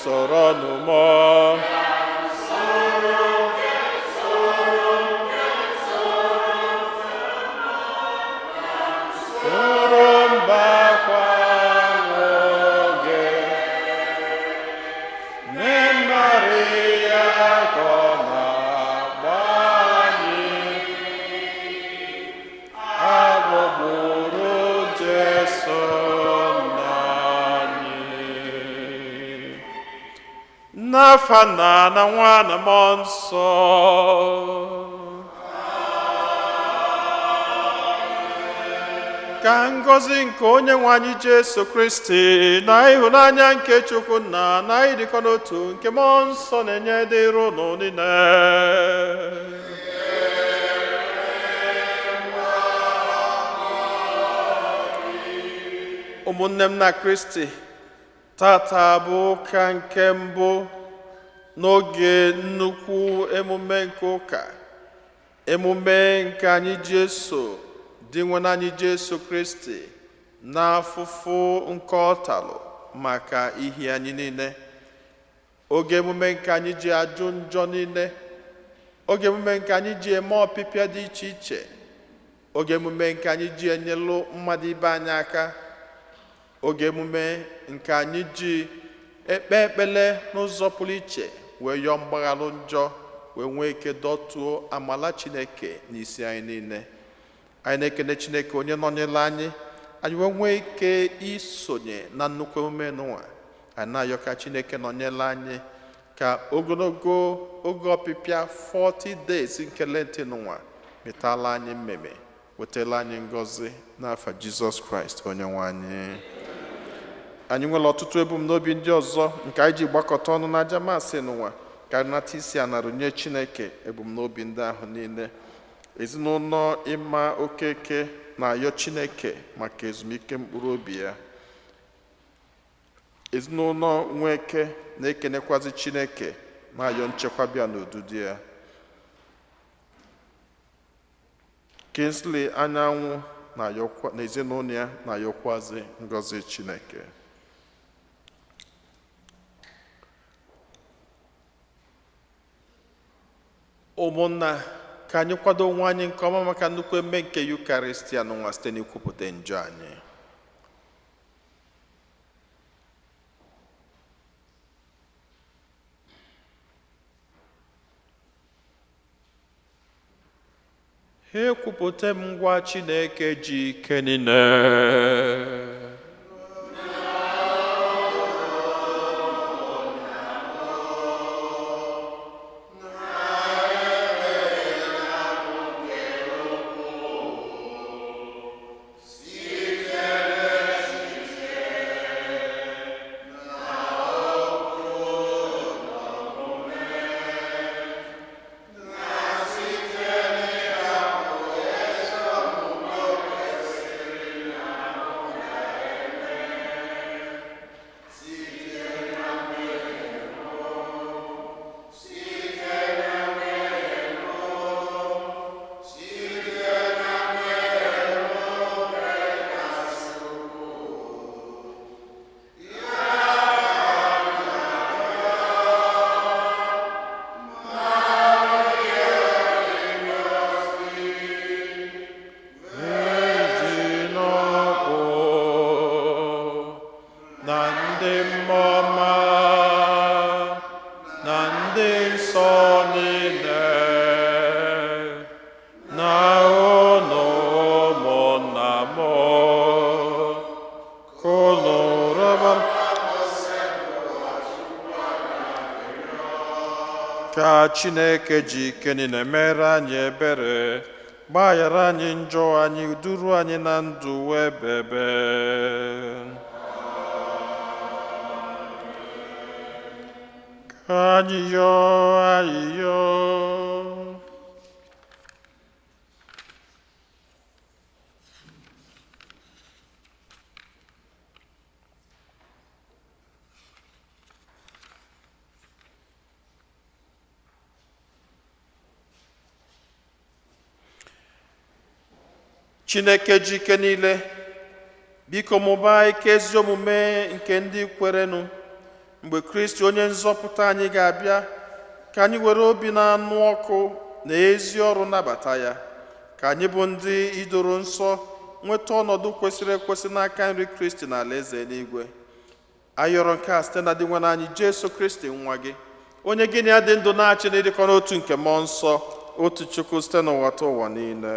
Soro mọ. Soro mbakwa oge Nne Maria ka ọ na-agba anyị agbụgburu Jesu nna anyị. N'afa Nna na Nwa na Mmụọ Nsọ. Ka ngọzi nke onye nwe anyị Jesu Kristi na ịhụnanya nke Chukwu nna na ịdịkọ n'otu nke Mmụọ Nsọ na-enye dịrị unu niile. Ụmụnne m na Kristi, tata bụ ụka nke mbụ n'oge nnukwu emume nke ụka, emume nke anyị Jesu dị nwe anyị Jesu Kristi na afụfụ nke ọ talụ maka ihi anyị niile. Oge emume nke anyị ji ajụ njọ niile, oge emume nke anyị ji eme ọpịpịa dị iche iche, oge emume nke anyị ji enyelụ mmadụ ibe anyị aka, oge emume nke anyị ji ekpe ekpele n'ụzọ pụrụ iche wee yọọ mgbaghalụ njọ wee nwee ike dọtuo amala Chineke n'isi anyị niile. Anyị na-ekene Chineke onye nọnyere anyị, anyị wee nwee ike isonye na nnukwu emume n'ụwa. Anyị na-ayọ ka Chineke nọnyere anyị ka ogologo oge ọpịpịa 40 days nke Lent n'ụwa metala anyị mmemme, wetala anyị ngọzi n'afa Jizọs Kraịst onye nwe anyị. Anyị nwere ọtụtụ ebumnobi ndị ọzọ nke anyị ji gbakọta ọnụ n'aja masị n'ụwa ka anyị nata isi anarụ nye Chineke ebumnobi ndị ahụ niile. Ezinụlọ Ịma Okeke na-ayọ Chineke maka ezumike mkpụrụ obi ya. Ezinụlọ Nweke na-ekenekwazi Chineke na-ayọ nchekwa bịa n'odudu ya. Kingsley Anyanwụ na ezinụlọ ya na-ayọkwazi ngọzi Chineke. Ụmụnna, ka anyị kwado onwe anyị nke ọma maka nnukwu emume nke Yukaristia n'ụwa site n'ikwupụta njọ anyị. Ha ekwupụta m ngwa Chineke ji ike niile. Eji n'ọkpụ na ndị mmụọ ọma na ndị nsọ niile na unu ụmụnna m ka unu rịọba ka Chineke ji ike niile mere anyị ebere, gbaghara anyị njọ anyị, duru anyị na ndụ ebebe. Ka anyị yọọ ayịyọ. Chineke ji ike niile, biko mụbaa ike ezi omume nke ndị kwerenụ. Mgbe Kristi onye nzọpụta anyị ga-abịa, ka anyị were obi na-anụ ọkụ na ezi ọrụ nabata ya, ka anyị bụ ndị idoro nsọ nweta ọnọdụ kwesịrị ekwesị n'aka nri Kristi na alaeze eluigwe. Ayọrọ nke a site na Dinwenụ anyị Jesu Kristi nwa gị, onye gị na ya dị ndụ na-achị n'ịdịkọ n'otu nke mmụọ nsọ, otu Chukwu site n'ụwa ta ụwa niile.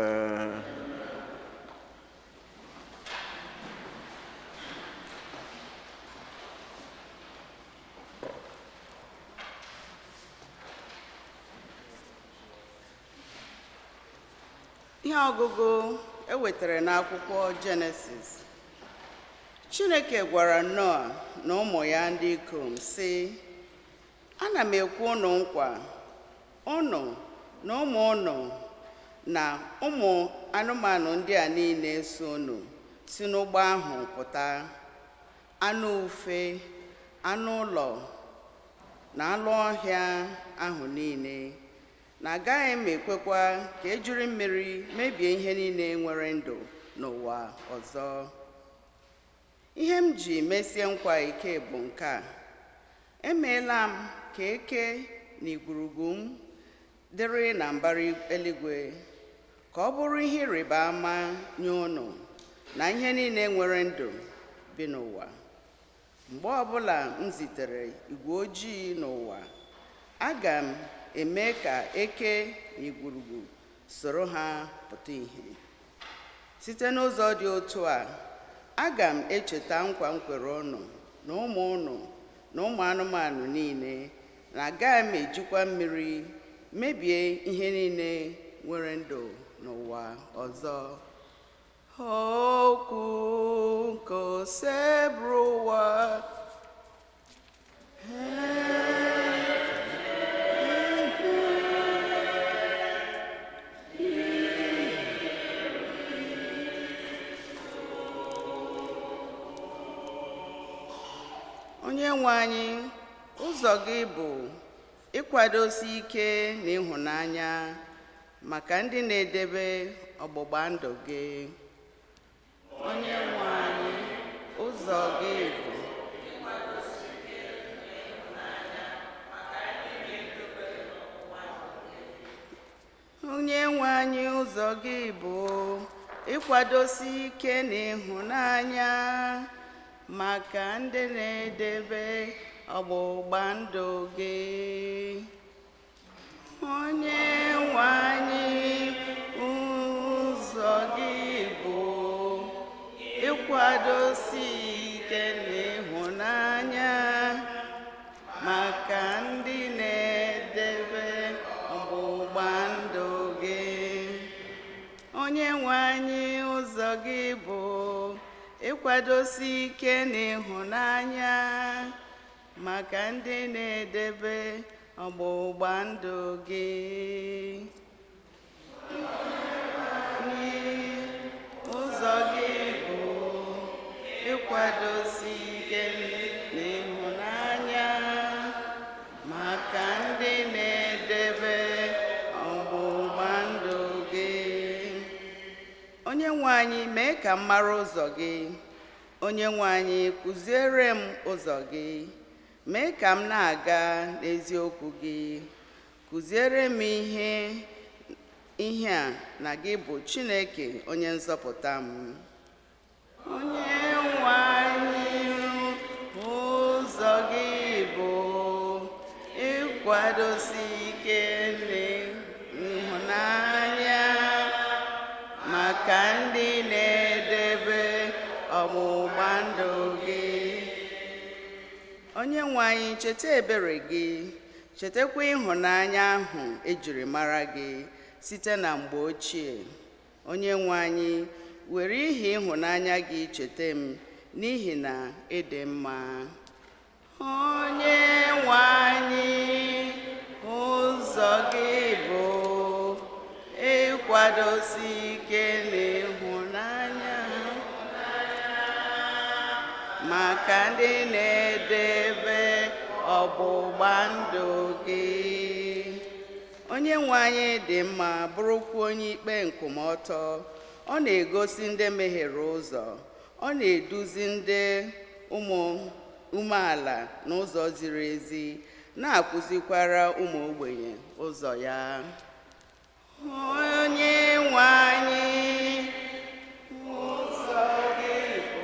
Ihe ọgụgụ e wetara n'akwụkwọ Jenesis. Chineke gwara Noa na ụmụ ya ndị ikom sị, ana m ekwe unu nkwa, unu na ụmụ unu na ụmụ anụmanụ ndị a niile so unu si n'ụgbọ ahụ pụta, anụ ufe, anụ ụlọ na anụ ọhịa ahụ niile, na agaghị m ekwekwa ka e jiri mmiri mebie ihe niile nwere ndụ n'ụwa ọzọ. Ihe m ji mesie nkwa ike bụ nke a: emeela m ka eke na igwurugwu m dịrị na mbara eluigwe, ka ọ bụrụ ihe ịrịba ama nye unu na ihe niile nwere ndụ bi n'ụwa. Mgbe ọbụla m zitere igwe ojii n'ụwa, aga m eme ka eke na igwurugwu soro ha pụta ìhè. Site n'ụzọ dị otu a, aga m echeta nkwa m kwere unu na ụmụ unu na ụmụ anụmanụ niile, na agaghị m ejikwa mmiri mebie ihe niile nwere ndụ n'ụwa ọzọ. Okwu nke Osebụrụwa. Onye nwe anyị, ụzọ gị bụ ịkwadosi ike na ịhụnanya maka ndị na-edebe ọgbụgba ndụ gị. Onye nwe anyị, ụzọ gị bụ Onye nwe anyị, ụzọ gị bụ ịkwadosi ike na ịhụnanya maka ndị na-edebe ọgbụgba ndụ gị. Onye nwe anyị, ụzọ gị bụ ịkwadosi ike na ịhụnanya maka ndị na-edebe ọgbụgba ndụ gị. Onye nwe anyị, ụzọ gị bụ ịkwadosi ike na ịhụnanya maka ndị na-edebe ọgbụgba ndụ gị. Ụzọ gị bụ ịkwadosi ike na ịhụnanya maka ndị na-edebe ọgbụgba ndụ gị. Onye nwe anyị, mee ka m mara ụzọ gị. Onye nwe anyị, kụziere m ụzọ gị. Mee ka m na-aga n'eziokwu gị. Kụziere m ihe a na gị bụ Chineke onye nzọpụta m. Onye nwe anyị, ụzọ gị bụ ịkwadosi ike n'ịhụnanya maka ndị na-edebe ọgbụgba ndụ gị. Onye nwe anyị, cheta ebere gị, chetakwa ịhụnanya ahụ ejiri mara gị site na mgbe ochie. Onye nwe anyị, were ihe ịhụnanya gị cheta m, n'ihi na ị dị mma. Onye nwe anyị, ụzọ gị bụ ịkwadosi ike n'ịhụnanya maka ndị na-edebe ọgbụgba ndụ gị. Onye nwe anyị dị mma, bụrụkwa onye ikpe nkwụmọtọ. Ọ na-egosi ndị mehiere ụzọ, ọ na-eduzi ndị ụmụ umeala n'ụzọ ziri ezi, na-akụzikwara ụmụ ogbenye ụzọ ya. Onye nwe anyị, ụzọ gị bụ.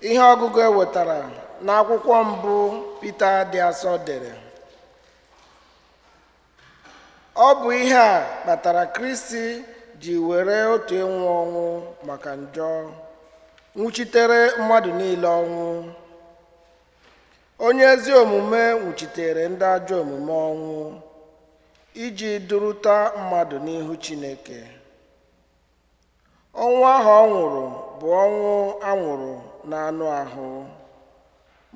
Ihe ọgụgụ e wetara n'akwụkwọ mbụ Pita dị asọ dere. Ọ bụ ihe a kpatara Kristi ji were otu ịnwụ ọnwụ maka njọ, nwụchitere mmadụ niile ọnwụ. Onye ezi omume nwụchitere ndị ajọ omume ọnwụ, iji duruta mmadụ n'ihu Chineke. Ọnwụ ahụ ọ nwụrụ bụ ọnwụ a nwụrụ n'anụ ahụ,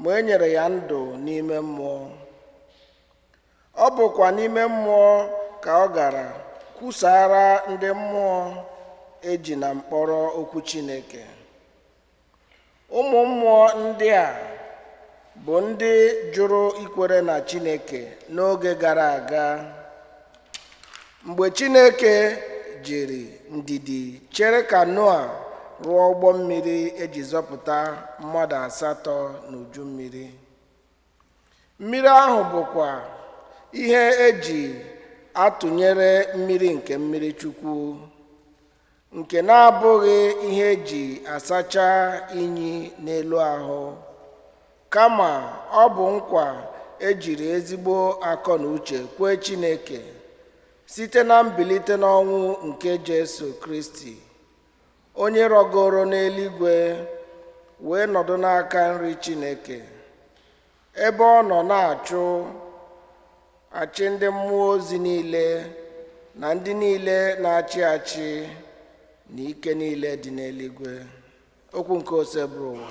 ma e nyere ya ndụ n'ime mmụọ. Ọ bụkwa n'ime mmụọ ka ọ gara kwusara ndị mmụọ eji na mkpọrọ okwu Chineke. Ụmụ mmụọ ndị a bụ ndị jụrụ ikwere na Chineke n'oge gara aga, mgbe Chineke jiri ndidi chere ka Noa rụọ ụgbọ mmiri eji zọpụta mmadụ asatọ n'uju mmiri. Mmiri ahụ bụkwa ihe eji atụnyere mmiri nke mmiri Chukwu, nke na-abụghị ihe eji asacha inyi n'elu ahụ, kama ọ bụ nkwa ejiri ezigbo akọ na uche kwee Chineke site na mbilite n'ọnwụ nke Jesu Kristi, onye rọgoro n'eluigwe wee nọdụ n'aka nri Chineke, ebe ọ nọ na-achụ achị ndị mmụọ ozi niile na ndị niile na-achị achị na ike niile dị n'eluigwe. Okwu nke Osebụrụwa.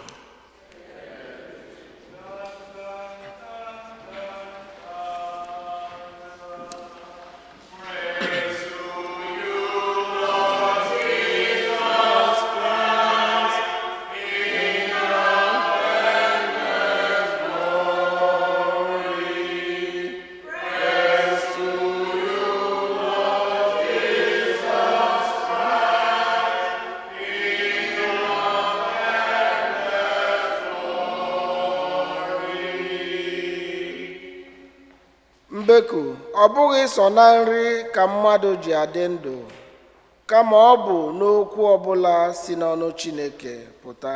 Mbeku, ọ bụghị sọ na nri ka mmadụ ji adị ndụ, kama ọ bụ n'okwu ọbụla si n'ọnụ Chineke pụta.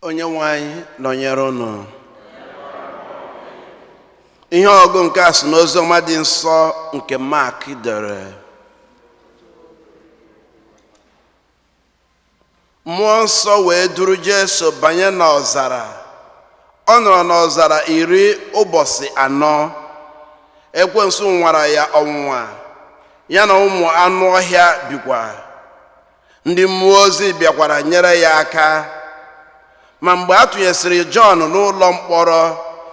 Onye nwe anyị nọnyere unu. Ihe ọgụ nke a si n'oziọma dị nsọ nke Mak dere. Mmụọ nsọ wee duru Jesu banye n'ọzara. Ọ nọrọ n'ọzara 40 ụbọchị. Ekwensu nwara ya ọnwụnwa, ya na ụmụ anụ ọhịa bikwa. Ndị mmụọ ozi bịakwara nyere ya aka. Ma mgbe a tụnyesịrị Jọn n'ụlọ mkpọrọ,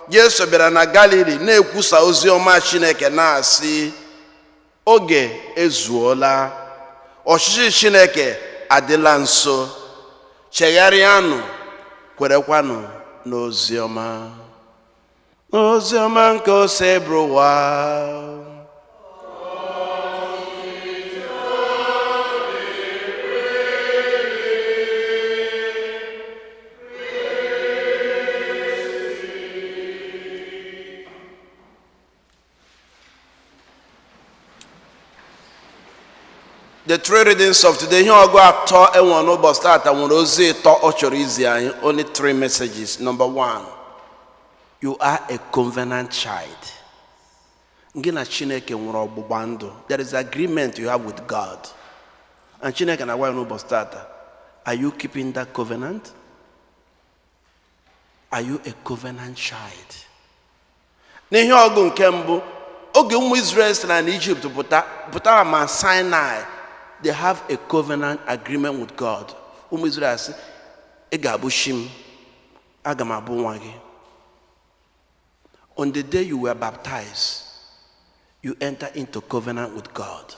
Jesu bịara na Galili na-ekwusa ozi ọma Chineke, na-asị, "Oge ezuola, ọchịchị Chineke adịla nso. Chegharịanụ, kwerekwanụ n'ozi ọma." Ozi ọma nke Osebụrụwa. The three readings of today, ihe ọgụ atọ enwere n'ụbọchị tata nwere ozi ịtọ ọ chọrọ izi anyị. Only three messages. Number one, you are a covenant child. Gị na Chineke nwere ọgbụgba ndụ. There is agreement you have with God, and Chineke na-agwa ya n'ụbọchị tata, are you keeping that covenant? Are you a covenant child? N'ihe ọgụ nke mbụ, oge ụmụ Israel si na Egypt pụta, pụtara ma Sinai, they have a covenant agreement with God. Ụmụ Israel sị, "Ị ga-abụ chi m, aga m abụ nwa gị." On the day you were baptized, you enter into covenant with God.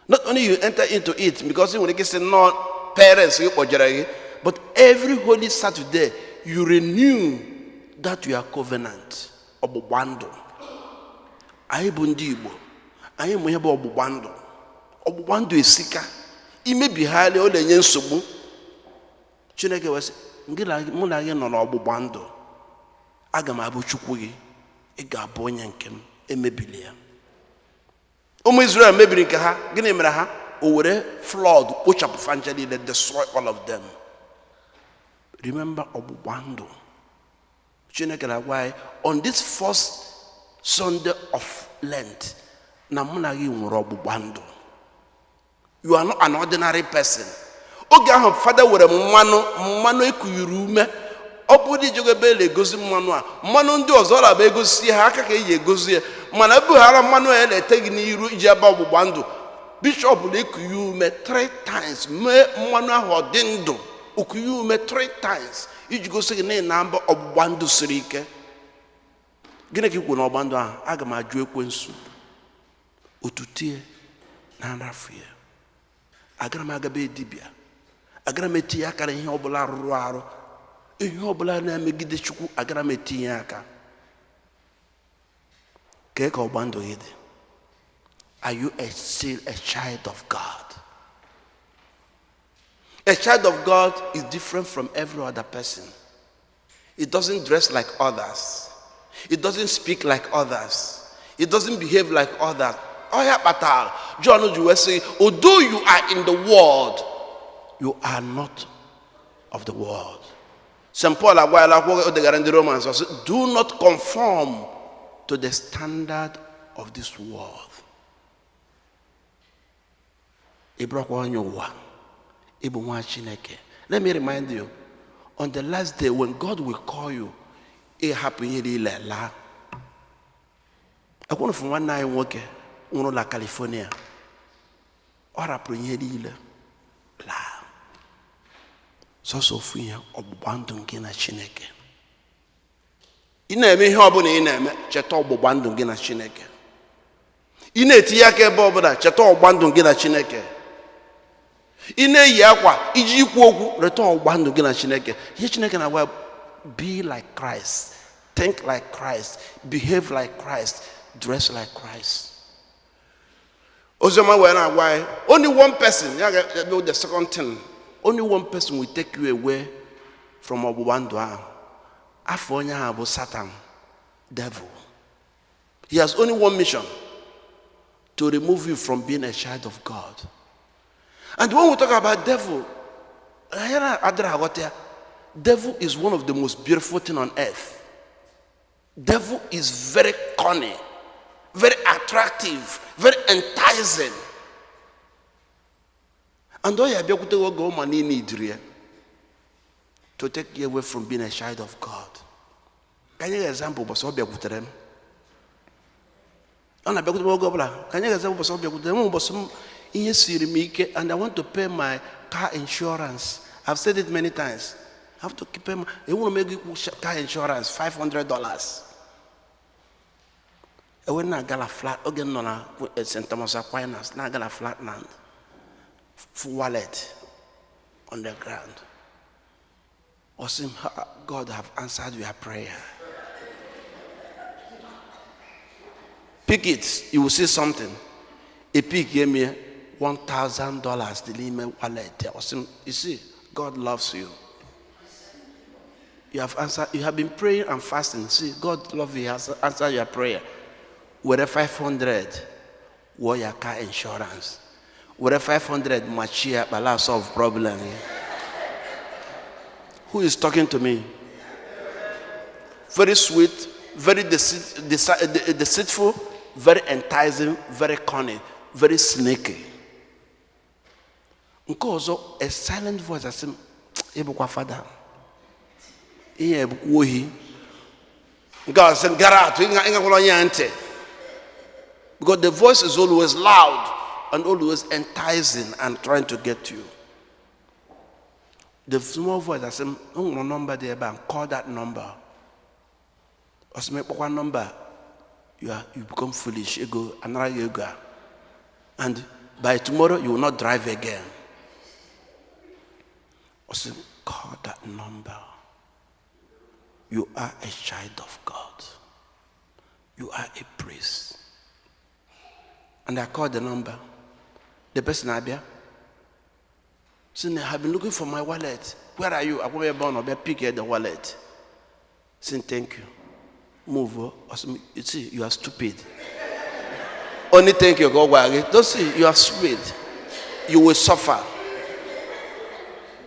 Not only you enter into it because ị nwere ike sị nnọọ parents gị kpọjere gị, but every Holy Saturday you renew that your covenant, ọgbụgba ndụ. Anyị bụ ndị Igbo, anyị mụ ihe bụ ọgbụgba ndụ. Ọgbụgba ndụ esika imebigharị, ọ na-enye nsogbu. Chineke wee sị, "Mụ na gị nọ n'ọgbụgba ndụ, aga m abụ Chukwu gị, ị ga-abụ onye nke m, emebili ya." Ụmụ Israel mebiri nke ha. Gịnị mere ha? O were flood kpochapụ fa ncha niile, destroy all of them. Remember ọgbụgba ndụ. Chineke na-agwa anyị on this first Sunday of Lent na mụ na gị nwere ọgbụgba ndụ. You are not an ordinary person. Oge ahụ fada were mmanụ, mmanụ ekuyiri ume, ọ bụrụ na ijego ebe na-egozi mmanụ a, mmanụ ndị ọzọ na-abụ egosi ha aka ka eji egozi ya, mana ebughara mmanụ ya na-ete gị n'iru iji ebe ọgbụgba ndụ, bishọp na-ekuye ume three times, mee mmanụ ahụ ọ dị ndụ, okuye ume three times iji gosi gị na ị na-amba ọgbụgba ndụ siri ike. Gịnị ka i kwuru n'ọgba ndụ ahụ? Aga m ajụ ekwensu, otutie na nrafu ya. Agara m agaba dibịa, agara m etinye aka na ihe ọbụla rụrụ arụ, ihe ọbụla na-emegide Chukwu, agara m etinye aka. Kee ka ọgba ndụ gị dị? Are you still a child of God? A child of God is different from every other person. It doesn't dress like others. It doesn't speak like others. It doesn't behave like others. Ọ ya kpatara John ji wee sị, "Although you are in the world, you are not of the world." St. Paul agwala akwụkwọ o degara ndị Romans, ọ sị, "Do not conform to the standard of this world." Ị bụrụkwa onye ụwa, ị bụ nwa Chineke. Let me remind you, on the last day when God will call you, ị hapụ ihe niile laa. Ekwunufu nwanne anyị nwoke nwụrụ na California, ọ rapụrụ ihe niile laa, sọsọ ofu ihe, ọgbụgba ndụ nke na Chineke. Ị na-eme ihe ọbụla ị na-eme, cheta ọgbụgba ndụ gị na Chineke. Ị na-etinye aka ebe ọbụla, cheta ọgbụgba ndụ gị na Chineke. Ị na-eyi akwa iji ikwu okwu, reta ọgbụgba ndụ gị na Chineke. Ihe Chineke na-agwa ya, be like Christ, think like Christ, behave like Christ, dress like Christ. Oziọma wee na-agwa anyị, only one person ya ga-ebe. The second thing, only one person will take you away from ọgbụgba ndụ ahụ. Afọ onye ahụ bụ Satan, devil. He has only one mission: to remove you from being a child of God. And when we talk about devil, anyị adịrị aghọta ya. Devil is one of the most beautiful thing on earth. Devil is very cunning, very attractive, very enticing, and ọ ya abịakwute oge ụma niile idiri ya to take you away from being a child of God. Ka anyị example, ụbọchị ọ bịakwutere m, ọ na-abịakwute m oge ọbụla. Ka anyị example, ụbọchị ọ bịakwutere m, ụbọchị m ihe siri m ike and I want to pay my car insurance. I've said it many times. I have to pay my, enwere m ego ikwu car insurance $500. Ewe na-aga na flat oge m nọ na St. Thomas Aquinas, na-aga na flatland, full wallet on the ground. Ọ sị m, "Ha, God have answered your prayer. Pick it, you will see something." A pick gave me $1,000 dị n'ime wallet. Ọ sị m, "You see, God loves you. You have answered, you have been praying and fasting. See, God loves you, He has answered your prayer. Were 500 wụọ ya car insurance. Were 500 machie akpala, solve problem ya." Who is talking to me? Very sweet, very deceitful, very enticing, very cunning, very sneaky. Nke ọzọ, a silent voice asị m, "Ịbụkwa fada, ihe ebukwa ohi." Nke a sị gara atụ ịgakwala onye ya ntị, because the voice is always loud and always enticing and trying to get you. The small voice asị m, o nwere nọmba dị ebe a, call that number. Ọ sị m, ịkpọkwa nọmba, you become foolish, ego anara gị ego a, and by tomorrow you will not drive again. Ọ sị, call that number. You are a child of God. You are a priest. And I called the number. The person abịa sị, I have been looking for my wallet. Where are you? Agwa m ebe ọ nọ, bịa pick the wallet. Sị, thank you. Move. Ọ sị m, you see, you are stupid. Only thank you ka ọ gwara gị. Don't see, you are stupid. You will suffer.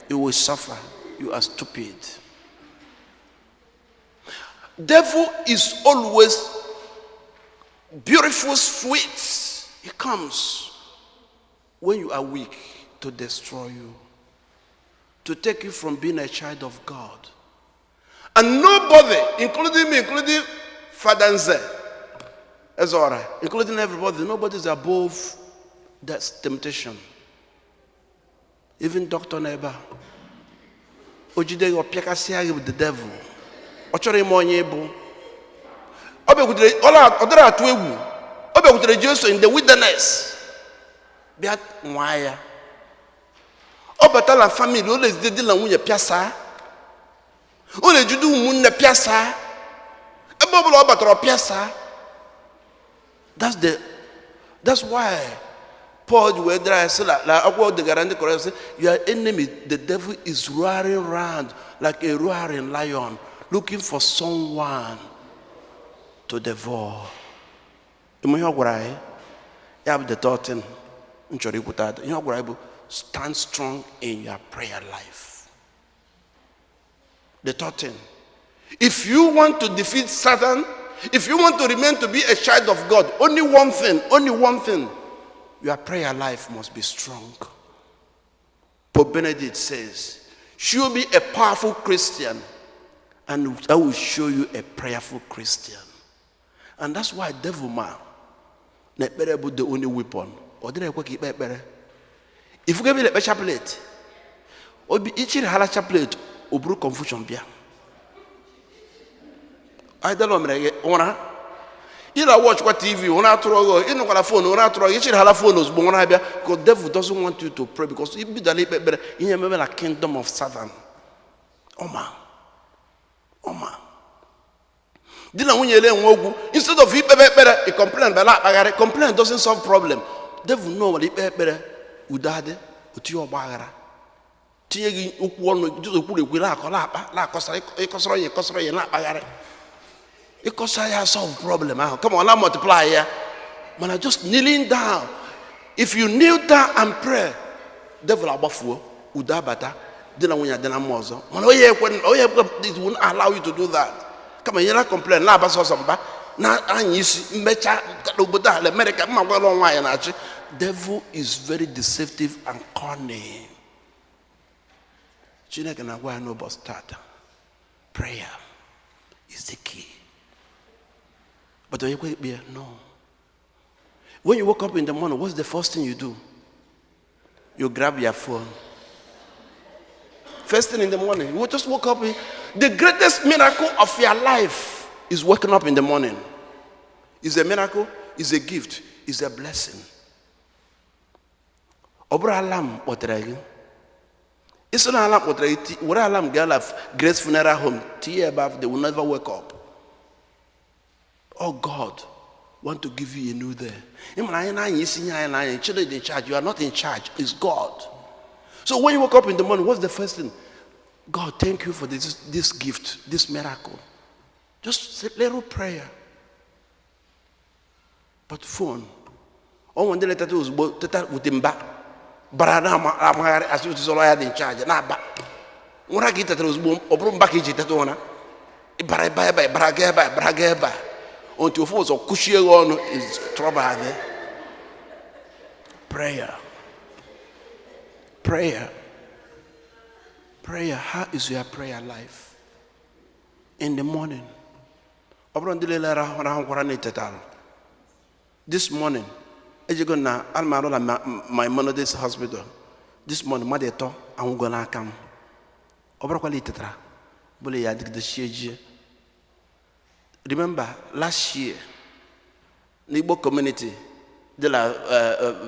You will suffer. You are stupid. Devil is always beautiful, sweet. He comes when you are weak to destroy you, to take you from being a child of God. And nobody, including me, including Father Nze, Ezora, including everybody, nobody is above that temptation. Even Dr. Neba. O jide gị, ọ pịakasịa gị with the devil. Ọ chọrọ ime onye ịbụ. Ọ bịakwutere, ọ dịrị atụ egwu. Ọ bịakwutere Jesu in the wilderness. Bịa nwaa ya. Ọ bata na family, ọ na-ezide di na nwunye pịasaa. Ọ na-ejide ụmụnne pịasaa. Ebe ọ bụla ọ batara, ọ pịasaa. That's why Paul ji wee dere anyị sị na akwụkwọ degara ndị Kọrịntị sị, your enemy, the devil, is roaring round like a roaring lion, looking for someone to devour. Ịmụ ihe ọ gwara anyị? Ya bụ the third thing m chọrọ ikwu taata. Ihe ọ gwara anyị bụ, stand strong in your prayer life. The third thing. If you want to defeat Satan, if you want to remain to be a child of God, only one thing, only one thing: your prayer life must be strong. Pope Benedict says, "Show me a powerful Christian, and I will show you a prayerful Christian." And that's why devil man, na ekpere bụ the only weapon. Ọ dịrị ekwe ka ikpe ekpere. Ifugo ebe ị na-ekpe chaplet, obi ichiri hala chaplet, o buru confusion bịa. Either o mere gị ụra, ị na-watchkwa TV, ụra atụrụ gị, ịnụkwara phone, ụra atụrụ gị, ichiri hala phone ozugbo, ụra abịa, because devil doesn't want you to pray, because ibidola ikpe ekpere, ihe ememe na kingdom of Satan. Ọma ọma di na nwunye ele enwe okwu, instead of ikpebe ekpere, ị complain, bịa na-akpagharị. Complain doesn't solve problem. Devil know nwere ikpe ekpere, udo adị, otinye ọgba aghara, tinye gị okwu ọnụ, jụzọ kwuru ekwu, na-akọ, na-akpa, na-akọsara, ịkọsara ya, ịkọsara ya, na-akpagharị, ịkọsa ya, solve problem ahụ, kama ọ na multiply ya. Mana just kneeling down, if you kneel down and pray, devil agbafuo, udo abata, di na nwunye adị na mma ọzọ. Mana onye ekwe, it won't allow you to do that. Kama nyere complain, na-aba sọsọ mba, na-anya isi mmecha obodo ala Amerịka mma gwara nwaanyị na-achị. Devil is very deceptive and cunning. Chineke na-agwa ya n'ụbọchị tata, prayer is the key. But onye kwe ikpe ya? No. When you wake up in the morning, what's the first thing you do? You grab your phone. First thing in the morning, you just woke up. The greatest miracle of your life is waking up in the morning. It's a miracle, it's a gift, it's a blessing. Ọ bụrụ alarm kpọtere gị, isi na alarm kpọtere gị, were alarm gaa na Grace Funeral Home, tinye ebe ahụ, they will never wake up. Oh, God want to give you a new day. Ị mara anyị na-anya isi ihe anyị na-anya, Chineke in charge. You are not in charge, it's God. So when you wake up in the morning, what's the first thing? God, thank you for this gift, this miracle. Just a little prayer. But phone. Ọ nwere ndị na-eteta ozugbo, teta wute mba bara na-amagharị, asị otu sọrọ ya dị in charge na-aba ụra ka ị tetara ozugbo, ọ bụrụ mba ka iji teta ụra, ịbara ebe a, ebe a, ịbara gaa ebe a, ịbara gaa ebe a, otu ofu ụzọ kụchie gị ọnụ, is trouble adị. Prayer, prayer, prayer. How is your prayer life in the morning? Ọ bụrụ ndị niile rahụkwara na etetara this morning, ejego na ana m arụ na Maimonides Hospital this morning, mmadụ 3 anwụgo n'aka m. Ọ bụrụkwala itetara bụla ya adịgidechie jie. Remember last year n'Igbo community dị na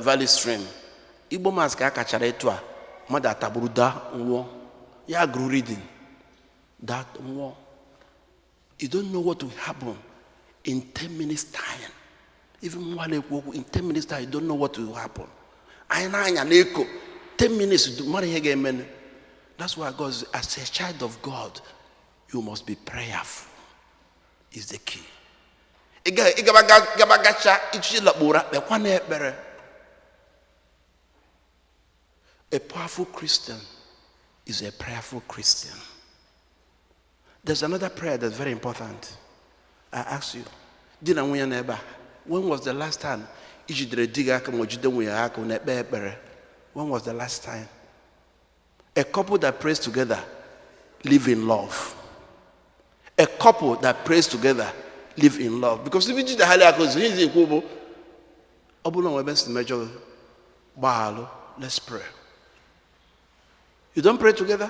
Valley Stream, Igbo Mass ka a kachara etu a, mmadụ atagburu daa nwụọ. Ya gụrụ reading that nwụọ. You don't know what will happen in 10 minutes time. Even nwa na-ekwu okwu, in 10 minutes time, you don't know what will happen. Anyị na-anya na-eko 10 minutes, mara ihe ga-eme. That's why God says, as a child of God, you must be prayerful is the key. Ị gaba gacha ichi lakpu ụra, kpekwa na ekpere. A powerful Christian is a prayerful Christian. There's another prayer that's very important. I ask you, di na nwunye n'ebe a, when was the last time i jidere di gị aka ma o jide nwunye ya aka na-ekpe ekpere? When was the last time? A couple that prays together live in love. A couple that prays together live in love. Because if you jide ha aka ozu, ihe ekwu bụ, ọ bụrụ na nwebe si mejọ gị, gbaghalụ, let's pray. You don't pray together?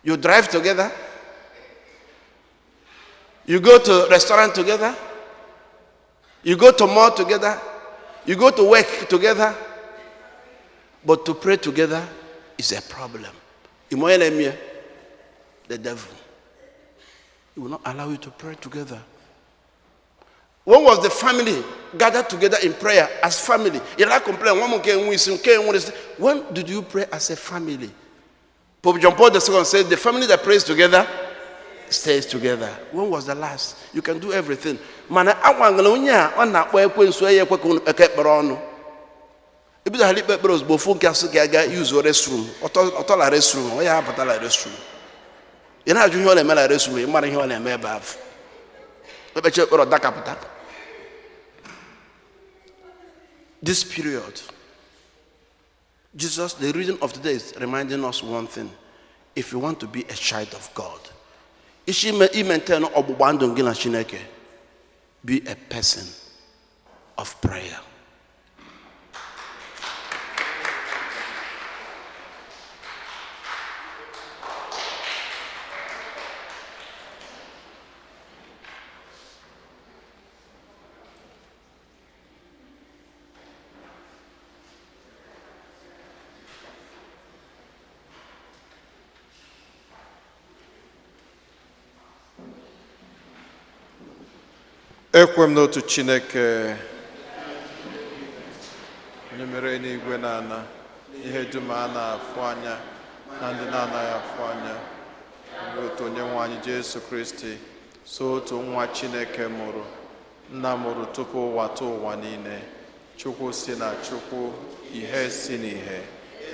You drive together? You go to restaurant together? You go to mall together? You go to work together? But to pray together is a problem. The devil. He will not allow you to pray together. When was the family gathered together in prayer as family? You like complain. When did you pray as a family? Pope John Paul II said, the family that prays together stays together. When was the last? You can do everything. Mana anwangala onye a ọ na-akpọ ekwensu ya ekwe ka unu kpekọ ekpere ọnụ. Ebido ghara ikpe ekpere ozugbo, ofu nke asị gị aga use restroom, ọtọ la restroom, ọ ya apụta la restroom. Ị na-ajụ ihe ọ na-eme la restroom, ị mara ihe ọ na-eme ebe ahụ. Ekpecha ekpere, ọ dakapụta. This period, Jesus, the reading of today is reminding us one thing. If you want to be a child of God, isi i maintain ọgbụgba ndụ gị na Chineke, be a person of prayer. Ekwe m n'otu Chineke, onye mere n'igwe na ala, ihe dum a na-afụ anya na ndị na-anaghị afụ anya, otu onye nwe anyị Jesu Kristi, so otu nwa Chineke mụrụ, nna mụrụ tupu ụwa tụ ụwa niile, Chukwu si na Chukwu, ihe si n'ihe,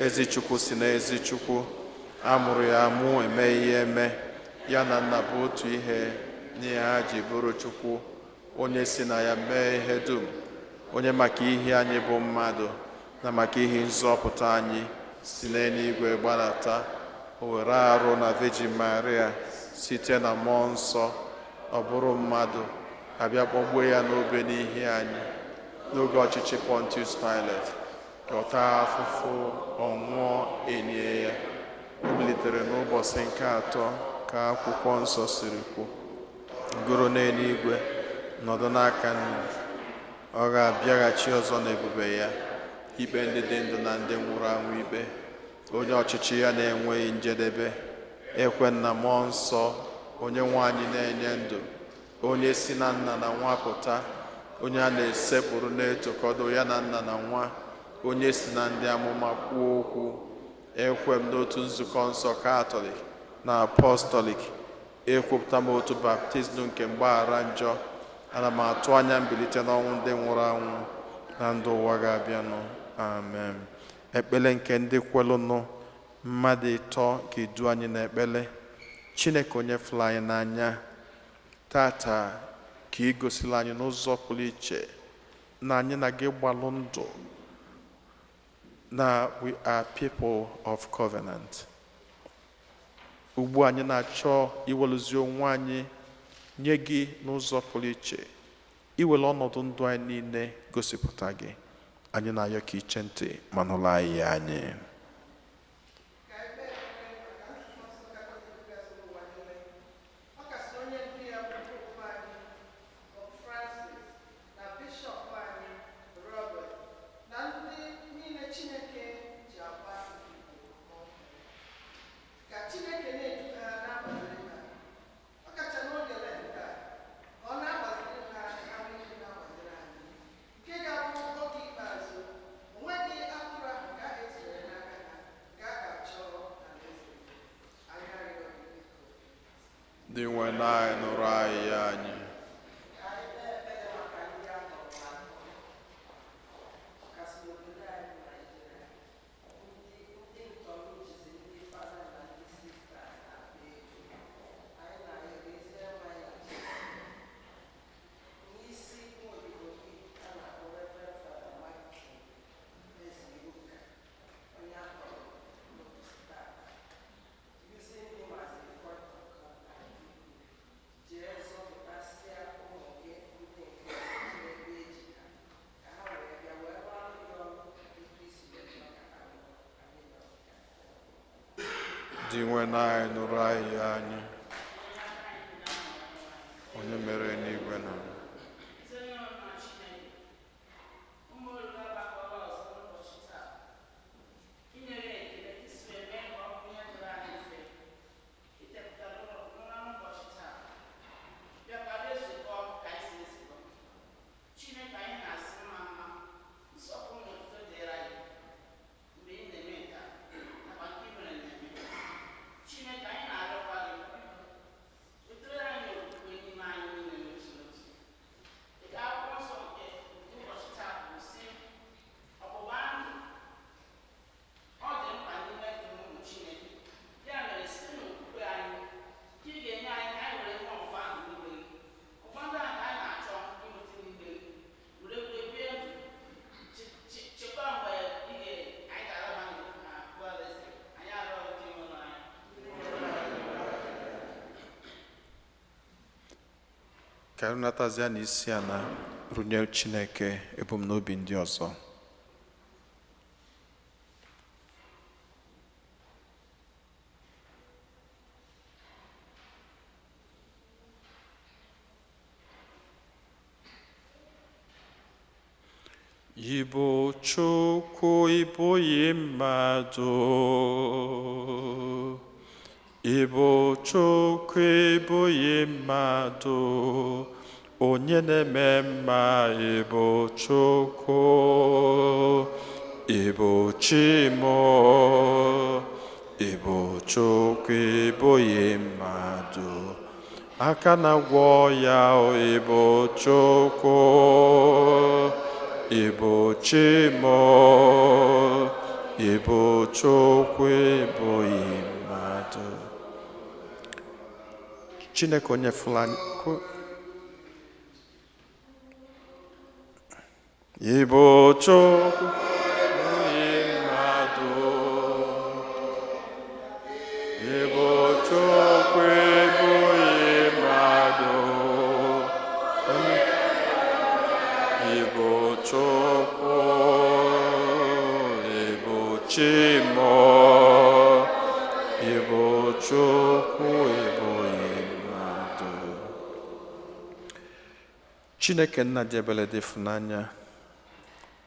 ezi Chukwu si na ezi Chukwu, a mụrụ ya amụ, eme ihe eme, ya na nna bụ otu ihe n'ihe ha ji bụrụ Chukwu, onye si na ya mee ihe dum, onye maka ihe anyị bụ mmadụ na maka ihe nzọpụta anyị si n'eluigwe gbadata, o were arụ na Virgin Maria site na mmụọ nsọ, ọ bụrụ mmadụ, abịa kpọgbuo ya n'obe n'ihi anyị n'oge ọchịchị Pontius Pilate, ka ọ taa afụfụ, ọ nwụọ, enye ya, o bilitere n'ụbọchị nke atọ ka akwụkwọ nsọ siri kwu, goro n'eluigwe, nọdụ n'aka nna, ọ ga-abịaghachi ọzọ n'ebube ya, ikpe ndị dị ndụ na ndị nwụrụ anwụ ikpe, onye ọchịchị ya na-enweghị njedebe. Ekwe na mmụọ nsọ, onye nwe anyị na-enye ndụ, onye si na nna na nwa pụta, onye a na-esekpụrụ na-etokọdo ya na nna na nwa, onye si na ndị amụma kwuo okwu. Ekwe m n'otu nzukọ nsọ Katọlik na Apọstọlik. Ekwupụta m otu baptizim nke mgbaghara njọ. Ana m atụ anya mbilite n'ọnwụ ndị nwụrụ anwụ na ndụ ụwa ga-abịanụ. Amen. Ekpele nke ndị kwelụnụ. Mmadụ 3 ga-edu anyị n'ekpele. Chineke, onye fụrụ anyị n'anya, tata ka ị gosila anyị n'ụzọ pụrụ iche na anyị na gị gbalụ ndụ, na we are people of covenant. Ugbu anyị na-achọ iweluzi onwe anyị Nye gị n'ụzọ pụrụ iche, iwere ọnọdụ ndụ anyị niile gosipụta gị. Anyị na-ayọ ka iche ntị ma nụrụ anyị anyị. Ọkasị onye ndu ya bụ Popu anyị, Pope Francis, na Bishọp anyị, Robert, na ndị niile Chineke ji agba odibo. Ka Chineke na-edu ha, na-agbaziri ha, ọkacha n'oge Lent a, ka ọ na-agbaziri ha arụ ike, na-agbaziri anyị, nke ga-abụ oge ikpeazụ o nweghị atụrụ ahụ nke ahụ etinyere n'aka ha nke a ga-achọ alaeze. Anyị arịọ gị, biko. Dị nwe anyị, nụrụ anyị anyị. Ka anyị kpee ekpere maka ndị a tọrọ atọ, ọkasị n'obodo anyị bụ Naijiria, ndị ntọrọ jizi ndị fada na ndị sista na-akpa ego. Anyị na-arịọ gị, ezi nwa anyị na Chineke, n'isi nwa odibo gị a na-akpọ Reverend Father Michael Ezeoka, onye a tọrọ n'ụbọchị tata, using him as a point of contact, jee zọpụtasịa ụmụ gị ndị nke n'ebe eji ha, ka ha wee bịa wee rụọ gị ọrụ etu isi wee chọọ ka ha rụọ. Anyị nọ. Dị nwe anyị, nụrụ anyị anyị, onye mere n'igwe na Onye ọma Chineke, ụmụ olu agbakọla ọzọ n'ụbọchị taa inyere ekele ka isi wee mee ka ọ bụ ihe dịrị anyị mfe itepụta n'ụra n'ụbọchị taa, bịakwa ezukọ ka anyị si ezukọ. Chineke, anyị na-asị mma mma, nsọpụrụ na otuto dịrị anyị mgbe ị na-eme nke a nakwa nke ị mere na-eme. Chineke, anyị na-arịọkwa gị, wetara anyị okwukwe n'ime anyị niile n'otu n'otu, dịka akwụkwọ nsọ nke ụbọchị taa kwuru sị, ọgbụgba ndụ ọ dị mkpa n'ime ndụ ụmụ Chineke. Ya mere, site n'okwukwe anyị ka ị ga-enye anyị ka anyị were ihe ọgbụgba ndụ n'ime gị, ọgbụgba ndụ ahụ ka anyị na-achọ ịnweta n'ime gị, were were bie ndụ chekwaa mgbe ị ga anyị ga-alaba na alaeze. Anyị arịọ gị, nwere anyị. Ka anyị natazia na isi ana runye Chineke ebumnobi ndị ọzọ. Ịbụ Chukwu, ịbụghị mmadụ. Ịbụ Chukwu, ịbụghị mmadụ, onye na-eme mma. Ịbụ Chukwu, ịbụ Chimo. Ịbụ Chukwu, ịbụghị mmadụ, aka na-agwọ ya. Ịbụ Chukwu, ịbụ Chimo. Ịbụ Chukwu, ịbụghị mmadụ. Chineke onye fụrụ ịbụ Chukwu, ịbụghị mmadụ. Ịbụ Chukwu, ịbụghị mmadụ. Ịbụ Chukwu, ịbụ Chimo. Ịbụ Chukwu, ịbụghị mmadụ. Chineke nna dị ebere dị ịfụnanya,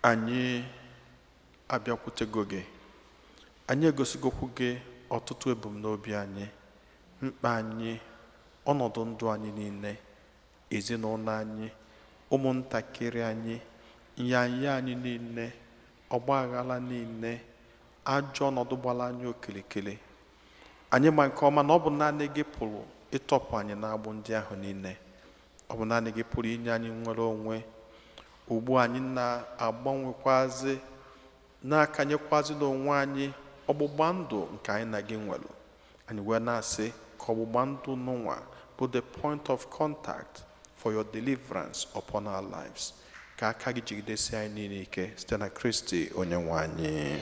anyị abịakwutego gị. Anyị egosigokwu gị ọtụtụ ebumnobi anyị, mkpa anyị, ọnọdụ ndụ anyị niile, ezinụlọ anyị, ụmụntakịrị anyị, nyanya anyị niile, ọgba aghara niile, ajọ ọnọdụ gbara anyị okirikiri. Anyị ma nke ọma na ọ bụ naanị gị pụrụ ịtọpụ anyị n'agbụ ndị ahụ niile. Ọ bụ naanị gị pụrụ inye anyị nnwere onwe. Ugbu a, anyị na-agbanwekwazi, na-akanyekwazi n'onwe anyị ọgbụgba ndụ nke anyị na gị nwere. Anyị wee na-asị ka ọgbụgba ndụ n'ụwa bụ the point of contact for your deliverance upon our lives, ka aka gị jigidesi anyị niile ike, site na Kristi onye nwe anyị.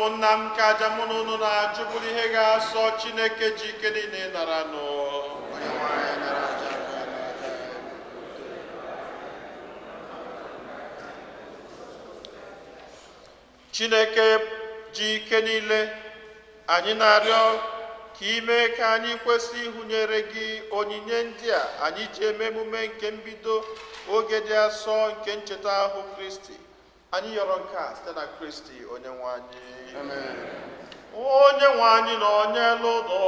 Ụmụnna m, ka aja mụ na unu na-achụ bụrụ ihe ga-asọ Chineke ji ike niile nara nụ. Onyenwe anyị, nara aja nke a n'aka anyị. Chineke ji ike niile, anyị na-arịọ ka ime ka anyị kwesị ịhụnyere gị onyinye ndị a anyị ji eme emume nke mbido oge dị asọ nke ncheta ahụ Kristi. Anyị yọrọ nke a site na Kristi onye nwe anyị. Amen. Onye nwe anyị na onye lụdọ.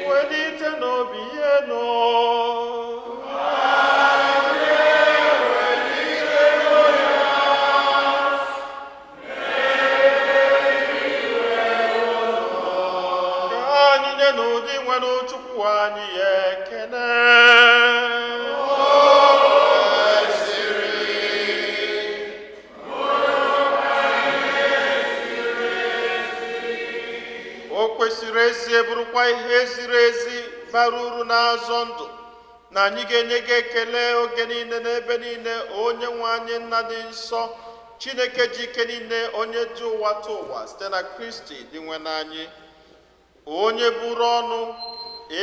Welite n'obi ihe nọ. Ka anyị nye n'ụdị nwere Chukwu anyị ya ekele. O kwesịrị ezie, bụrụkwa ihe ziri ezi, bara uru na-azọ ndụ, na anyị ga-enye gị ekele oge niile n'ebe niile, onye nwe anyị, nna dị nsọ, Chineke ji ike niile, onye ji ụwa tụ ụwa, site na Kristi dị nwe n'anyị, onye buru ọnụ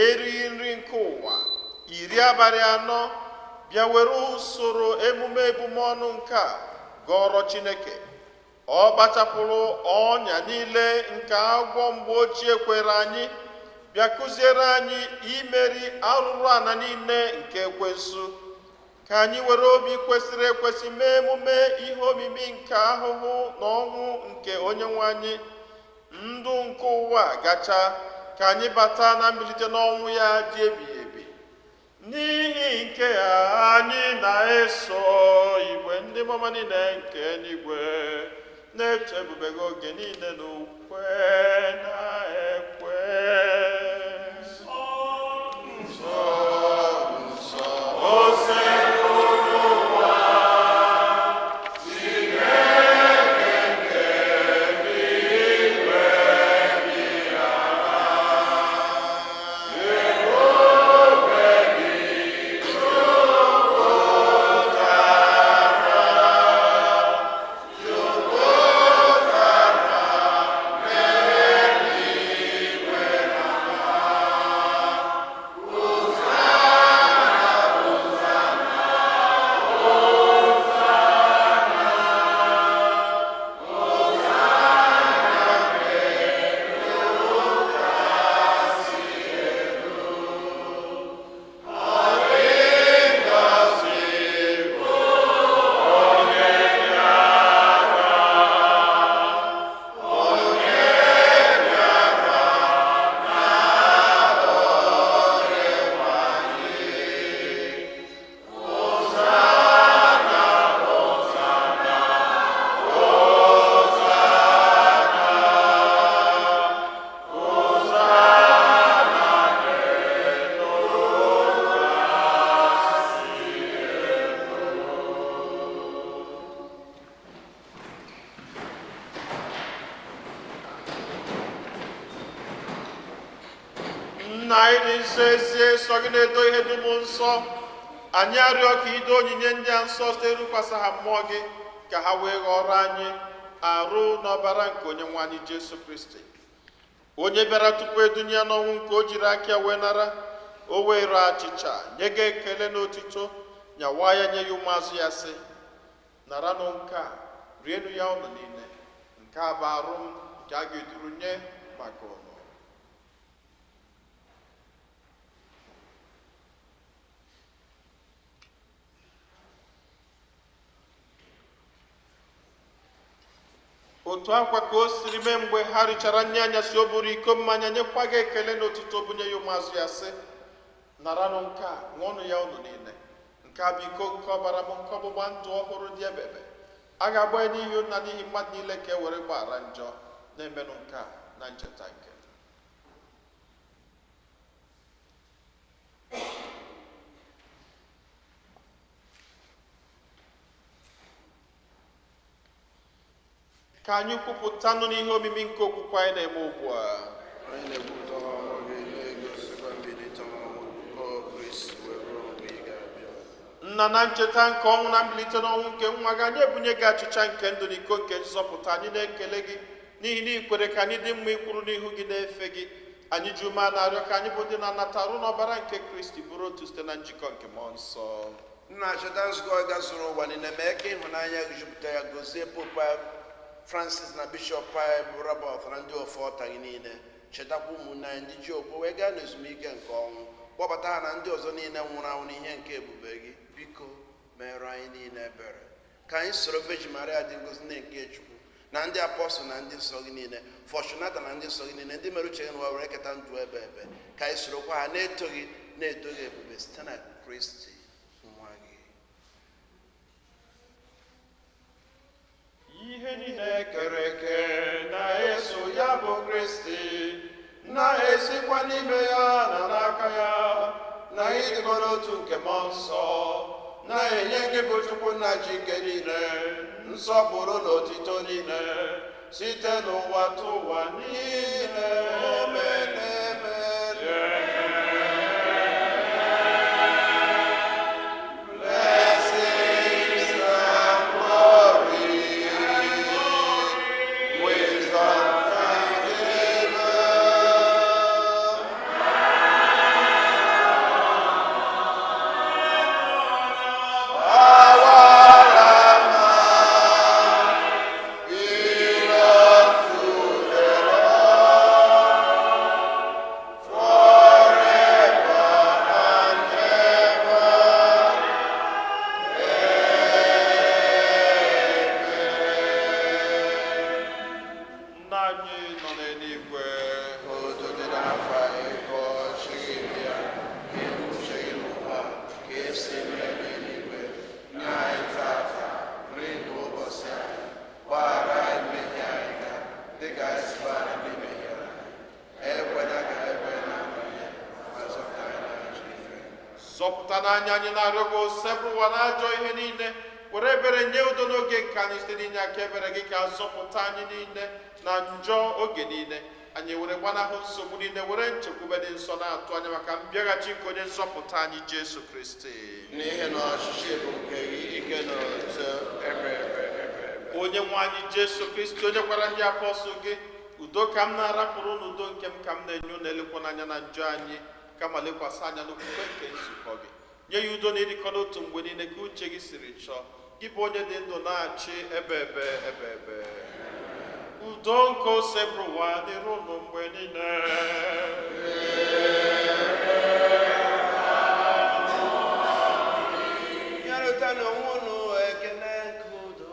erighị nri nke ụwa 40 bịa were usoro emume ebumọnụ nke a gọrọ Chineke. Ọ kpachapụrụ ọnya niile nke agwọ mgbe ochie kwere anyị, bịa kụziere anyị imeri arụrụ ana niile nke ekwensu, ka anyị were obi kwesịrị ekwesị mee emume ihe omimi nke ahụhụ na ọnwụ nke onye nwe anyị, ndụ nke ụwa gacha, ka anyị bata na mbilite n'ọnwụ ya dị ebighị ebi. N'ihi nke a, anyị na-eso igwe ndị mmụọ niile nke eluigwe na-eto ebube gị oge niile n'ukwe na-ekwe. Nsọ, nsọ, ose. Nna anyị dị nsọ, ezie sọ gị na-edo ihe dum nsọ. Anyị arịọ ka ido onyinye ndị a nsọ site ịrụkwasị ha mmụọ gị, ka ha wee ghọrọ anyị arụ n'ọbara nke onye nwe anyị Jesu Kristi, onye bịara tupu edunye ya n'ọnwụ nke o jiri aka ya wee nara. O were achịcha, nye gị ekele na otito, nyawa ya, nye ya ụmụazụ ya, sị: "Naranụ nke a, rienụ ya ụnụ niile. Nke a bụ arụ m nke a ga-eduru nye maka ụnụ." Otu akwa ka o siri mee mgbe ha richara nri anyasị, o buru iko mmanya, nyekwa gị ekele na otito, bunye ya ụmụazụ ya, sị: "Naranụ nke a, ṅụọnụ ya ụnụ niile. Nke a bụ iko nke ọbara m, nke ọgbụgba ndụ ọhụrụ dị ebebe. A ga-agba ya n'ihi unu na n'ihi mmadụ niile ka e were gbaghara njọ. Na-emenụ nke a na ncheta nke m." Ka anyị kwupụtanụ n'ihe omimi nke okwukwe anyị na-eme ugbu a. Anyị na-ekwupụta ọnwụ gị, na-egosikwa mbilite n'ọnwụ, O Kristi, wee ruo mgbe ị ga-abịa. Nna, na ncheta nke ọnwụ na mbilite n'ọnwụ nke nwa gị, anyị ebunye gị achịcha nke ndụ na iko nke nzọpụta. Anyị na-ekele gị n'ihi na ị kwere ka anyị dị mma ikwuru n'ihu gị na-efe gị. Anyị ji ume na-arịọ ka anyị bụ ndị na-anata arụ n'ọbara nke Kristi bụrụ otu site na njikọ nke Mmụọ Nsọ. Nna, cheta nzukọ ga zuru ụwa niile, mee ka ịhụnanya gị jupụta ya. Gozie Pope anyị Francis na Bishọp anyị bụ Robert na ndị ofe ọta gị niile. Chetakwa ụmụnne anyị ndị ji okwe wee gaa n'ezumike nke ọnwụ. Kpọbata ha na ndị ọzọ niile nwụrụ anwụ n'ihe nke ebube gị. Biko mere anyị niile ebere, ka anyị soro Virgin Maria dị ngozi, nne nke Chukwu, na ndị apọstụl na ndị nsọ gị niile, Fortunata na ndị nsọ gị niile, ndị mere uche gị n'ụwa were keta ndụ ebe ebe, ka anyị sorokwa ha na-eto gị, na-edo gị ebube site na Kristi nwa gị. Ihe niile kere eke na-eso ya bụ Kristi, na-esikwa n'ime ya na n'aka ya na ịdịkọ n'otu nke Mmụọ Nsọ, na-enye gị bụ Chukwu nna ji ike niile nsọpụrụ na otito niile site n'ụwa tụ ụwa niile. Amen, amen. Blessings and glory, wisdom, thanksgiving. Power and might belong to the Lord forever and ever. Nna anyị nọ n'eluigwe, Otuto dịrị afa gị, ka ọchịchị gị bịa, ka eme uche gị n'ụwa ka esi eme ya n'eluigwe. Nye anyị tata nri nke ụbọchị anyị. Gbaghara anyị mmehie anyị ga dịka anyị si gbaghara ndị mehiere anyị. Ekwela ka anyị kwee na mmehie, ma zọpụta anyị n'ajọ ife. Zọpụta n'anya anyị na-arịọ gị, Osebụrụwa, na ajọ ihe niile. Were ebere nye udo n'oge nke anyị. Site n'inye aka ebere gị, ka zọpụta anyị niile na njọ oge niile. Anyị were gbanahụ nsogbu niile, were nchekwube dị nsọ na-atụ anya maka mbịaghachi nke onye nzọpụta anyị Jesu Kristi. N'ihi na ọchịchị bụ nke gị, ike na otuto ebe ebe ebe ebe. Onye nwe anyị Jesu Kristi, onye gwara ndị apọstụl gị, "Udo ka m na-arapụrụ unu, udo nke m ka m na-enye unu, elekwana anya na njọ anyị, kama lekwasị anya n'okwukwe nke nzukọ gị, nye ya udo na ịdịkọ n'otu mgbe niile ka uche gị siri chọọ, gị bụ onye dị ndụ na-achị ebe ebe ebe ebe." Udo nke Osebụrụwa dịrị unu mgbe niile. Nyerịta n'onwe unu ekele nke udo.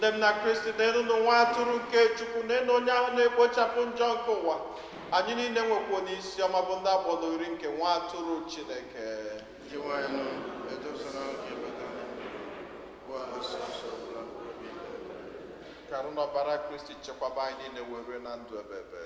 Ụmụnne m na Kristi, n'elu nwa atụrụ nke Chukwu, n'elu onye ahụ na-ekpochapụ njọ nke ụwa. Anyị niile nwekwa n'isi ọma bụ ndị agbọrọ ori nke nwa atụrụ Chineke. Dinwenụ, edosara oge bata bụ asụsụ ọbụla obi. Ka arụ n'ọbara Kristi chekwaba anyị niile wee rue na ndụ ebebe.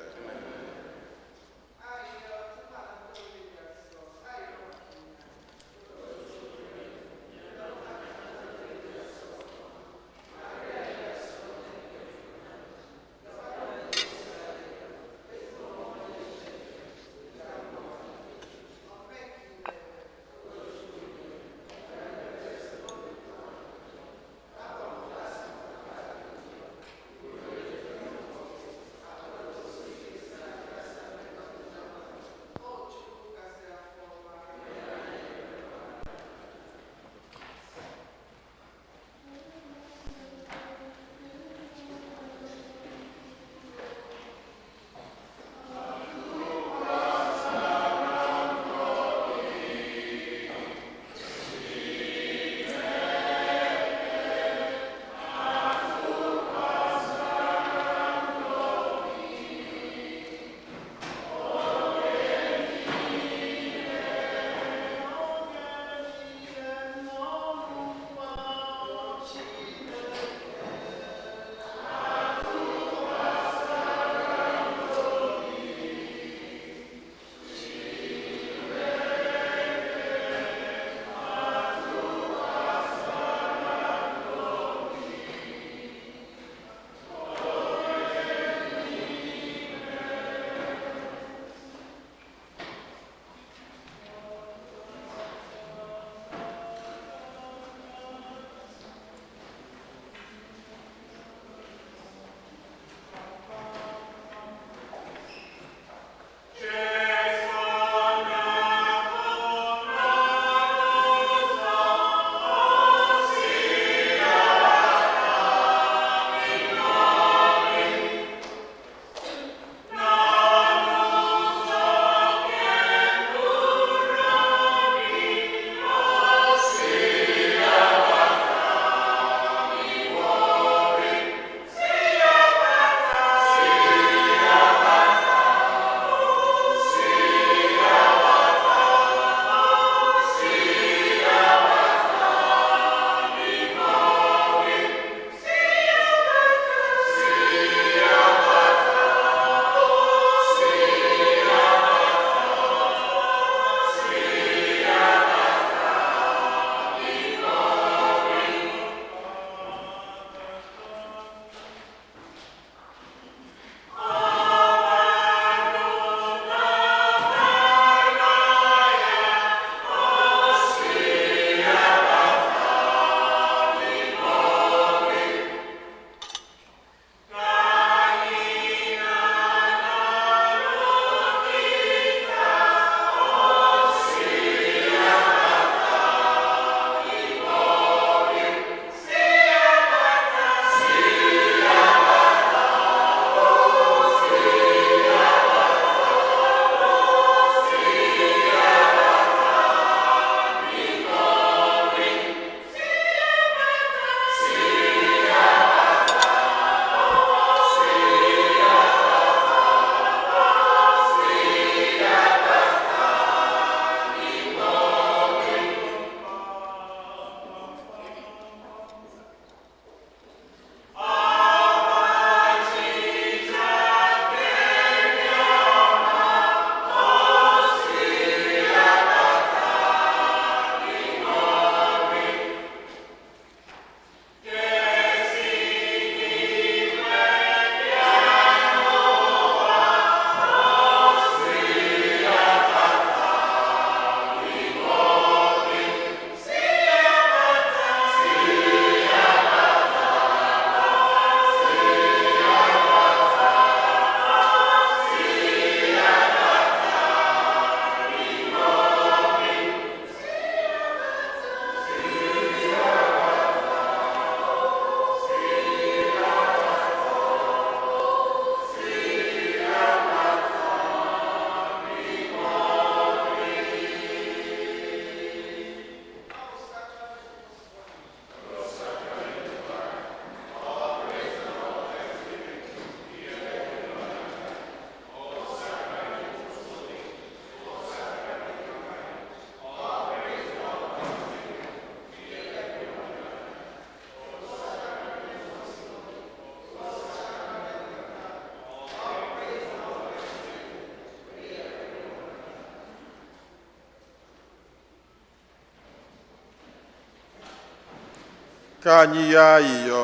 Ka anyị yọọ ayịyọ.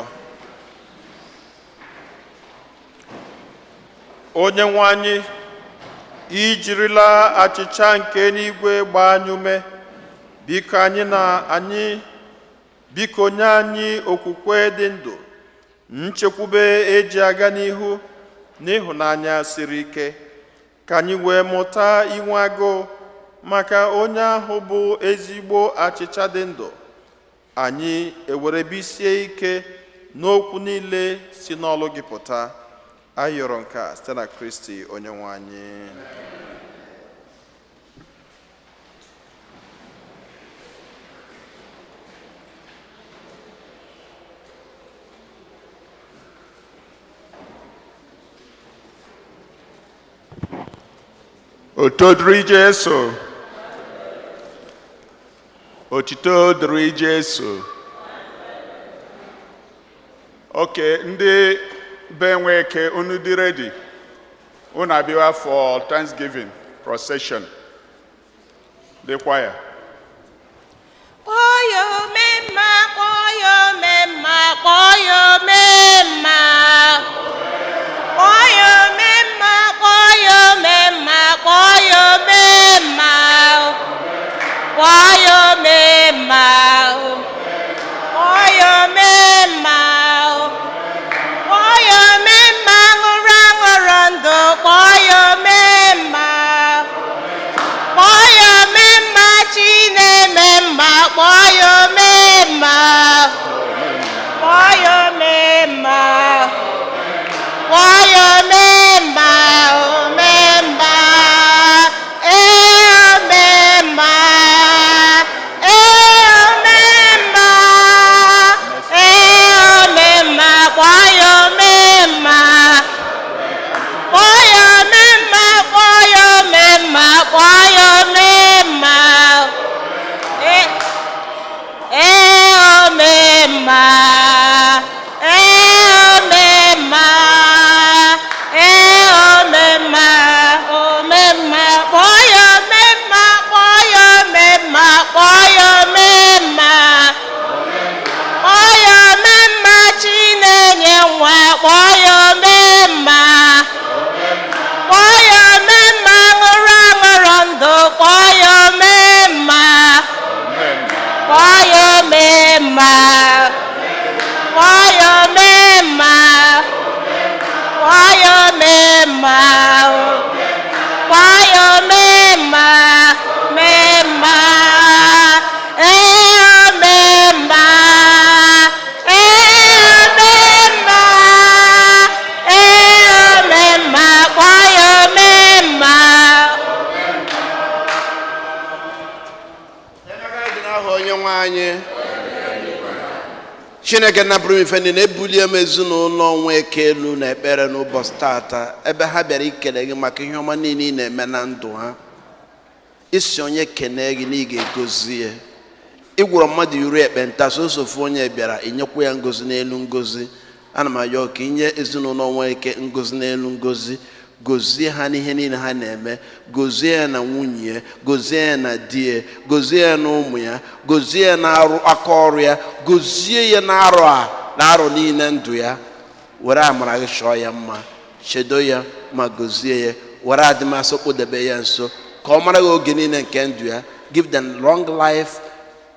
Onye nwe anyị, ijirila achịcha nke eluigwe gbaa anyị ume, biko anyị na anyị biko nye anyị okwukwe dị ndụ, nchekwube eji aga n'ihu n'ịhụnanya siri ike, ka anyị wee mụta inwe agụụ maka onye ahụ bụ ezigbo achịcha dị ndụ, anyị ewerebisie ike n'okwu niile si n'ọlụ gị pụta. Anyị yọrọ nke a site na Kristi onye nwe anyị. Otito dịrị Jesu. Otito dịrị Jesu. Okay, ndị be Nweke, unu dị ready. Unu abịa for Thanksgiving procession. The choir. Kpọọ ya omemma, kpọọ ya omemma, kpọọ ya omemma. Kpọọ ya omemma, kpọọ ya omemma, kpọọ ya omemma. Kpọọ ya omemma. Kpọọ ya omemma. Kpọọ ya omemma, ṅụrụ aṅụrụ ndụ, kpọọ ya omemma. Kpọọ ya omemma, chi na-eme mma, kpọọ ya omemma. Kpọọ ya omemma. Kpọọ ya omemma, omemma. Ee, omemma. Ee, omemma. Ee, omemma, kpọọ ya omemma. Kpọọ ya omemma, kpọọ ya omemma, kpọọ ya omemma. Ee, ee, omemma. Ee, omemma. Ee, omemma, omemma. Kpọọ ya omemma, kpọọ ya omemma, kpọọ ya omemma. Kpọọ ya omemma, chi na-enye nwa, kpọọ ya omemma. Kpọọ ya omemma, ṅụrụ aṅụrụ ndụ, kpọọ ya omemma. Kpọọ ya omemma. Kpọọ ya omemma. Kpọọ ya omemma. Kpọọ ya omemma, memma. Ee, omemma. Ee, omemma. Ee, omemma. Kpọọ ya omemma. Dị n'aha onye nwe anyị. Chineke napụrụ m ife niile, ebulie m ezinụlọ Nweke elu na ekpere n'ụbọchị tata, ebe ha bịara ikele gị maka ihe ọma niile ị na-eme na ndụ ha. Isi onye kene gị na ị ga-egozi ya. Ịgwọrọ mmadụ iri ekpenta, sosofu onye bịara, inyekwa ya ngozi n'elu ngozi. Ana m ayọ ka inye ezinụlọ Nweke ngozi n'elu ngozi. Gozie ha n'ihe niile ha na-eme. Gozie ya na nwunye ya, gozie ya na di ya, gozie ya na ụmụ ya, gozie ya na arụ aka ọrụ ya, gozie ya na arọ a na arọ niile ndụ ya. Were amara gị chọọ ya mma, chedo ya ma gozie ya. Were adịmasị kpụdebe ya nso ka ọ mara gị oge niile nke ndụ ya. Give them long life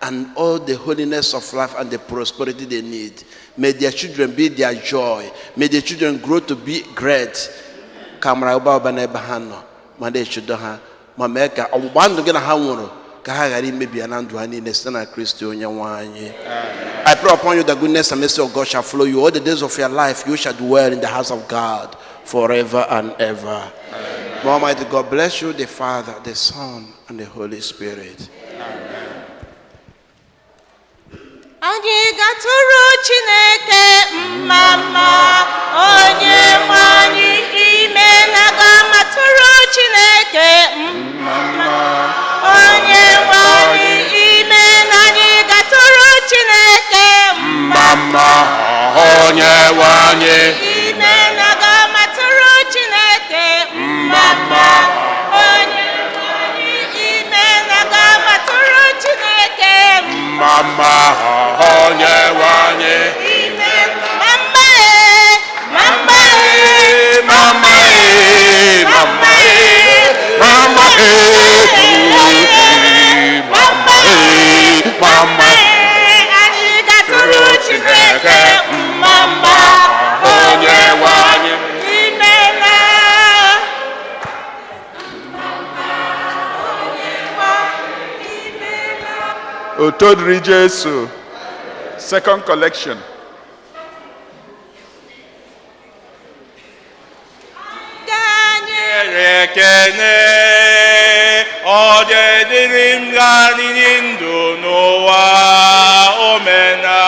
and all the holiness of life and the prosperity they need. May their children be their joy. May their children grow to be great. Ka amara ụba ụba n'ebe ha nọ ma na-echedo ha, ma mee ka ọgbụgba ndụ gị na ha nwụrụ ka ha ghara imebi ya na ndụ ha niile, site na Kristi onye nwe anyị. I pray upon you the goodness and mercy of God shall follow you all the days of your life. You shall dwell in the house of God forever and ever. May Almighty God bless you, the Father, the Son, and the Holy Spirit. Anyị ga-atụrụ Chineke mma mma, onye nwe anyị ime na aga m atụrụ Chineke mma mma, onye nwe anyị ime na anyị ga-atụrụ Chineke mma. Mma onye nwe anyị. Ime na aga m atụrụ Chineke mma mma, onye nwe anyị ime na aga m atụrụ Chineke mma. Mma onye nwe. Otito dịrị Jesu. Second collection. Ka anyị Ekene ọ dị-dịrị m gaa ndụ n'ụwa omena.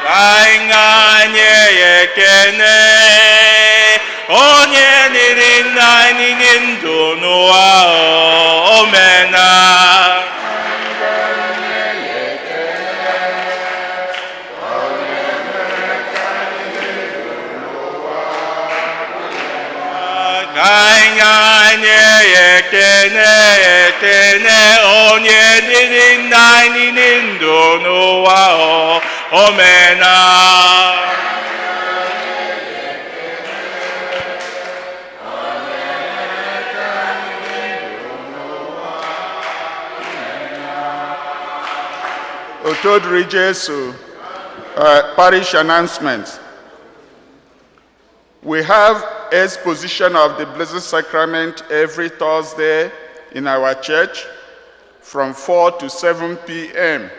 Ka anyị nye ya ekene onye dịrị nna anyị ndụ n'ụwa omena. Ka anyị nye ya ekene ekene onye dịrị nna anyị ndụ n'ụwa omena. Otito dịrị Jesu. Parish announcement. We have exposition of the Blessed Sacrament every Thursday in our church from 4 to 7 p.m.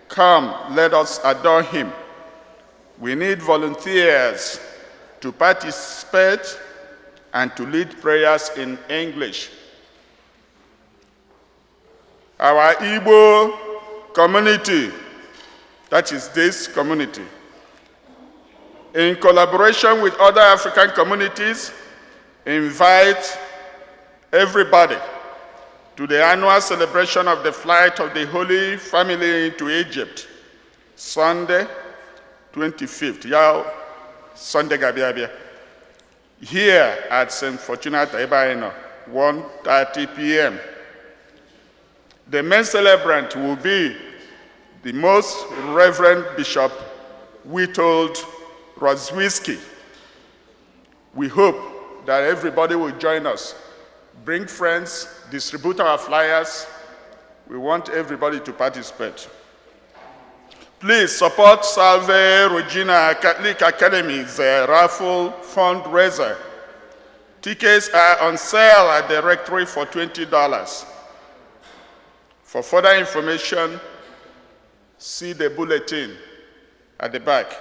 Come, let us adore him. We need volunteers to participate and to lead prayers in English. Our Igbo community, that is this community, in collaboration with other African communities, invite everybody to the annual celebration of the flight of the Holy Family into Egypt, Sunday, 25th. Ya Sunday ga-abịa abịa. Here at St. Fortunata ebe anyị nọ, 1:30 p.m. The main celebrant will be the Most Reverend Bishop Witold Rozwiski. We hope that everybody will join us. Bring friends, distribute our flyers. We want everybody to participate. Please support Salve Regina Catholic Academy's raffle fundraiser. Tickets are on sale at the rectory for $20. For further information, see the bulletin at the back.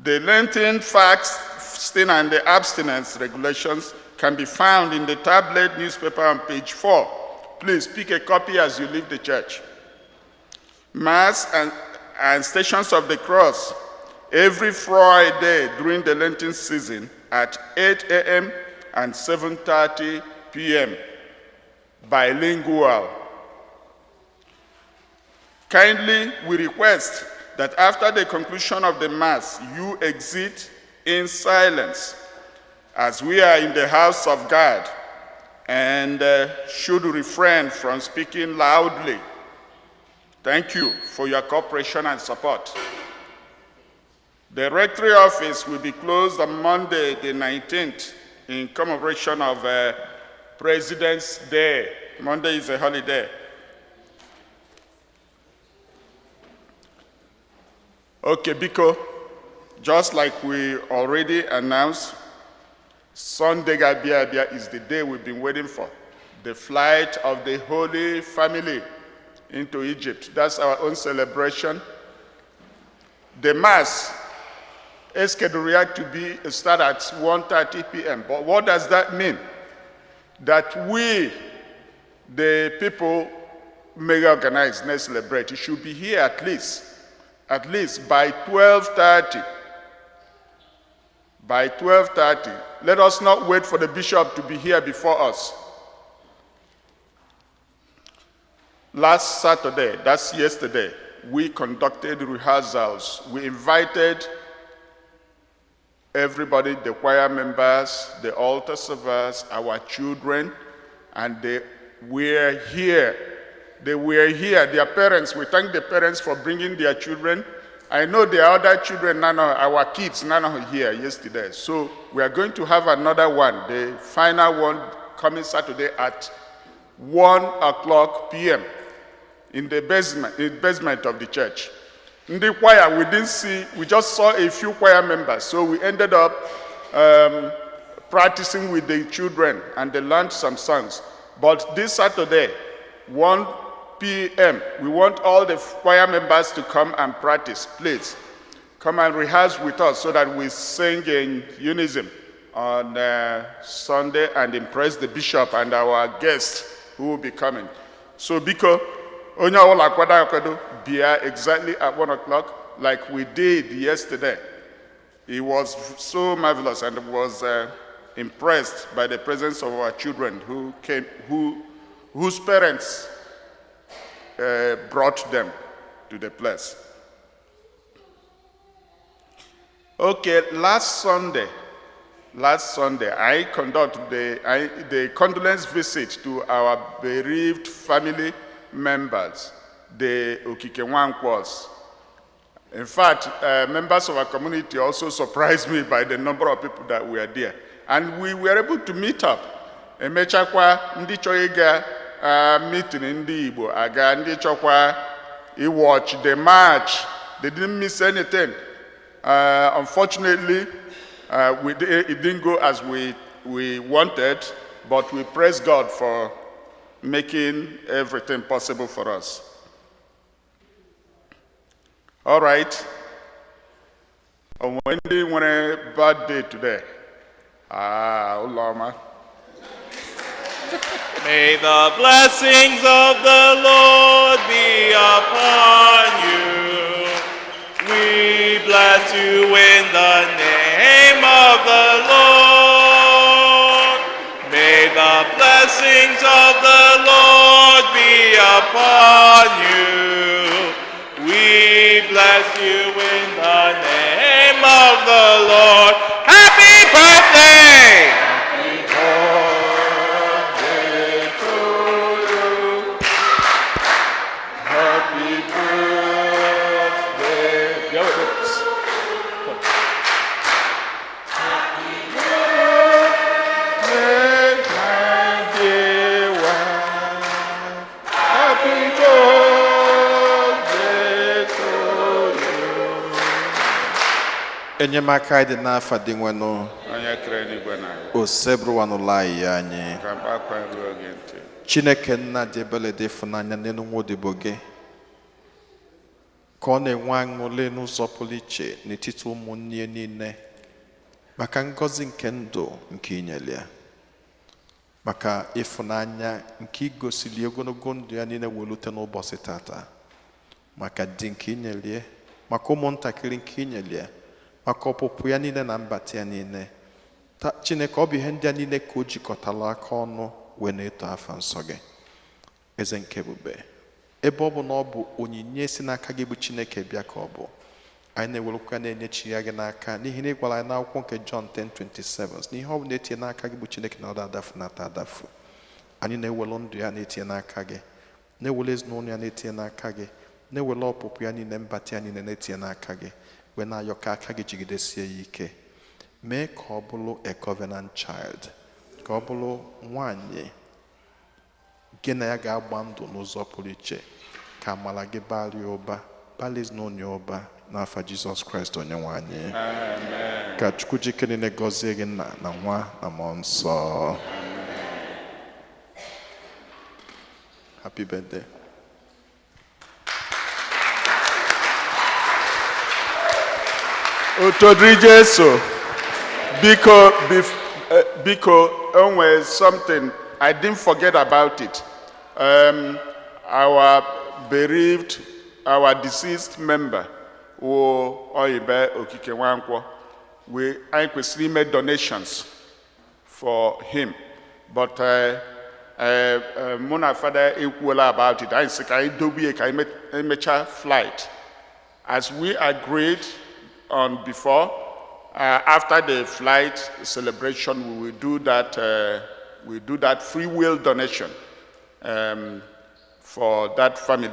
The Lenten fasting and the abstinence regulations can be found in the tablet newspaper on page 4. Please pick a copy as you leave the church. Mass and Stations of the Cross every Friday during the Lenten season at 8 a.m. and 7:30 p.m. Bilingual. Kindly, we request that after the conclusion of the Mass, you exit in silence, as we are in the house of God and should refrain from speaking loudly. Thank you for your cooperation and support. The rectory office will be closed on Monday, the 19th, in commemoration of President's Day. Monday is a holiday. Okay, Biko, just like we already announced, Sunday ga-abịa abịa is the day we've been waiting for. The flight of the Holy Family into Egypt. That's our own celebration. The Mass is scheduled to be start at 1:30 p.m. But what does that mean? That we, the people, may organize and celebrate. It should be here at least by 12:30. By 12:30. Let us not wait for the bishop to be here before us. Last Saturday, that's yesterday, we conducted rehearsals. We invited everybody, the choir members, the altar servers, our children, and they were here. They were here. Their parents, we thank the parents for bringing their children. I know there are other children, none of our kids, none of here yesterday. So we are going to have another one, the final one coming Saturday at 1 o'clock p.m. in the basement of the church. Ndị choir, we didn't see, we just saw a few choir members. So we ended up practicing with the children and they learned some songs. But this Saturday, 1 p.m., we want all the choir members to come and practice, please. Come and rehearse with us so that we sing in unison on Sunday and impress the bishop and our guests who will be coming. So biko, onye ọbụla kwado akwado, bịa exactly at 1 o'clock like we did yesterday. It was so marvelous and was impressed by the presence of our children who came, whose parents brought them to the place. Okay, last Sunday, I conducted the condolence visit to our bereaved family members, the Okike Nwankwos. In fact, members of our community also surprised me by the number of people that were there. And we were able to meet up. Emechakwa ndị chọrọ ịga meeting ndị Igbo aga, ndị chọkwa watch the march. They didn't miss anything. Unfortunately, it didn't go as we wanted, but we praise God for making everything possible for us. All right. O nwere ndị nwere birthday today? Ah, Ụlọma. May the blessings of the Lord be upon you. We bless you in the name of the Lord. May the blessings of the Lord be upon you. We bless you in the name of the Lord. Happy birthday! Birthday to you. Happy birthday. Yeah, wait, wait. Happy birthday, my dear wife. Happy birthday to you. Enyemaka anyị dị n'afa Dinwenụ. Onye kere eluigwe na ala. Osebụrụwanụla anyị anyị. Ka mkpakwa ruo gị ntị. Chineke Nna dị ebere dị ịfụnanya n'elu nwa odibo gị ka ọ na-enwe aṅụrị n'ụzọ pụrụ iche n'etiti ụmụnne ya niile maka ngọzi nke ndụ nke inyere ya, maka ịfụnanya nke igosili ogologo ndụ ya niile welute n'ụbọchị tata, maka di nke inyelie, maka ụmụntakịrị nke inyelie, maka ọpụpụ ya niile na mbata ya niile. Chineke, ọ bụ ihe ndị a niile ka o jikọtara aka ọnụ wee na-eto afa nsọ gị, eze nke ebube. Ebe ọ bụ na ọ bụ onyinye si n'aka gị bụ Chineke bịa ka ọ bụ, anyị na-ewerekwa na-enyechi ya gị n'aka, n'ihi na ị gwara anyị n'akwụkwọ nke John 10:27 na ihe ọ bụla etinye n'aka gị bụ Chineke na ọ adafu nata adafu. Anyị na-ewere ndụ ya na-etinye n'aka gị, na-ewere ezinụlọ ya na-etinye n'aka gị, na-ewere ọpụpụ ya niile, mbata ya niile na-etinye n'aka gị, wee na-ayọ ka aka gị jigidesie ya ike, mee ka ọ bụrụ a covenant child, ka ọ bụrụ nwanyị gị na ya ga-agba ndụ n'ụzọ pụrụ iche, ka amara gị barie ụba, balie ezinụlọ ya ụba, n'afa Jizọs Kraịst onye nwe anyị. Ka Chukwu jike niile gọzie gị, Nna na Nwa na Mmụọ Nsọ. Happy birthday. Otodiri Jesu. Biko, biko, o nwere something I didn't forget about it. Our bereaved, our deceased member wụ Oyibe Okike Nwankwọ, we anyị kwesịrị ime donations for him, but mụ na Fada ekwuola about it. Anyị sị ka anyị dobie ka anyị emechaa flight as we agreed on before. After the flight celebration, we will do that. We do that free will donation for that family.